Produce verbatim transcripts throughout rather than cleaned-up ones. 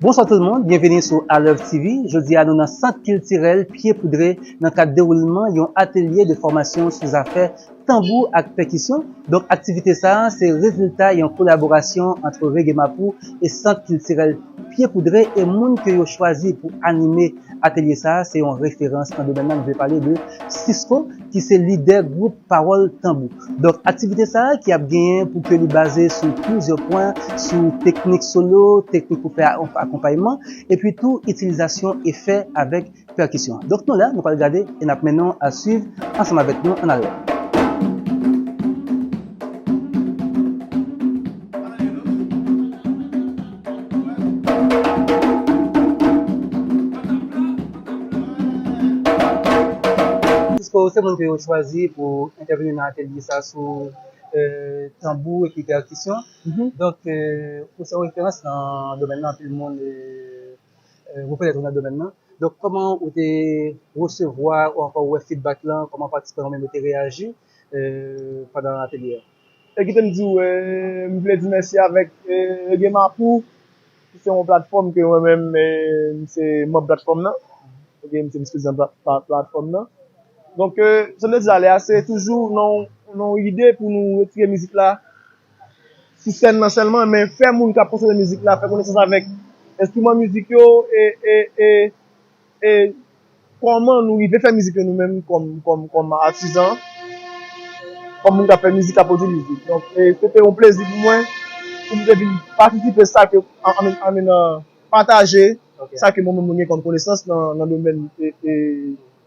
Bonswa tout moun, byenvini sou Alèv T V. Jodi a nou nan Sant Kiltirèl Pye Poudre nan kad dewoulman yon atelye de fòmasyon sou zafè tanbou ak pèkisyon. Donk aktivite sa a se rezilta yon kolaborasyon ant Reggae Mapou e Sant Kiltirèl Pye Poudre, e moun ke yo chwazi pou anime atelye sa a se yon referans nan domèn nan. Nou vle pale de Sisco, ki se lidè gwoup Pawòl Tanbou. Donk aktivite sa a ki ap genyen pou ke li baze sou plizyè pwen, sou teknik solo, teknik pou fè a- akonpayman, epi tou itilizasyon efè avèk pèkisyon. Donk nou la, nou pral gade e n ap mennen w a swiv ansanm avèk nou. Ann ale. Sisco, se moun ke yo chwazi pou entèveni nan atelye sa sou, euh, tanbou epi pèkisyon. Mhm. Donk, euh, ou se yon referans nan domèn nan, anpil moun, euh, euh, rekonèt ou nan domèn nan. Donk, kòman ou te resevwa ou ankò wè feedback lan, kòman patisipan yo menm yo te reyaji, euh, pandan atelye a? E kite m di w, eh, m vle di mèsi avèk, eh, Reggae Mapou, ki se yon platfòm ke mwen menm, eh, m se manm platfòm nan. Ok, m se vis prezidan pla- pla- platfòm nan. Donk, eh, sa m te di talè a, se toujou nan nan yon ide pou nou retire mizik la sou sèn nan sèlman, men fè moun k ap konsome mizik la fè konesans avèk enstriman mizik yo e, e, e, e kòman nou rive fè mizik yo nou menm kòm, kòm, kòm atizan, kòm moun k ap fè mizik, k ap pwodui mizik. Donk, e, se te yon plezi pou mwen pou m te vin patisipe sa ke, an, an, an, an, pataje Ok. sa ke mwen menm mwen gen kòm konesans nan, nan domèn e, e,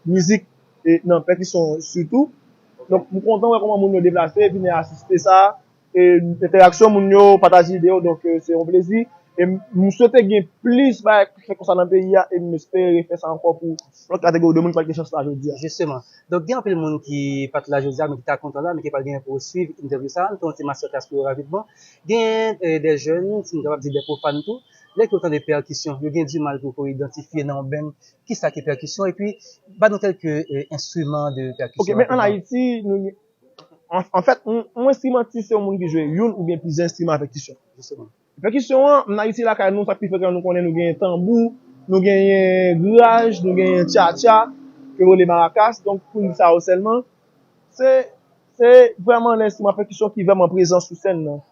mizik e nan pèkisyon sitou. Ok. Donk, m kontan wè kòman moun yo deplase, vin asiste sa. E entèraksyon moun yo, pataje ide yo, donk, eh, se yon plezi. E m, m swete gen plis bagay k fèt konsa nan peyi a, e m espere fè sa ankò pou lòt kategori de moun ki pa t gen chans la jodi a. Jisteman. Donk, gen anpil moun ki pa t la jodi a, men ki ta kontan la, men ki pral genyen pou yo swiv entèvyou sa a. Nou fè yon ti masterclass pou yo rapidman. Gen, eh, de jèn, si nou kapab di de pwofàn tou, lè ke yo tande pèkisyon, yo gen di mal pou yo idantifye nan yon band, kisa ki pèkisyon, epi ba nou kèlke, eh, enstriman de pèkisyon Ok, men an rapidman. Ayiti, nou, an, an fèt, yon, yon enstrimantis se yon moun ki jwe youn oubyen plizyè enstriman avèk kisyon. Jisteman. Pèkisyon an, an Ayiti lakay nou, sa k pi frekan nou konnen, nou genyen tanbou, nou genyen graj, nou genyen tchatcha, ke yo rele marakas. Donk, pou n di sa yo sèlman, se, se vrèman enstriman pèkisyon ki vrèman prezan sou sèn nan.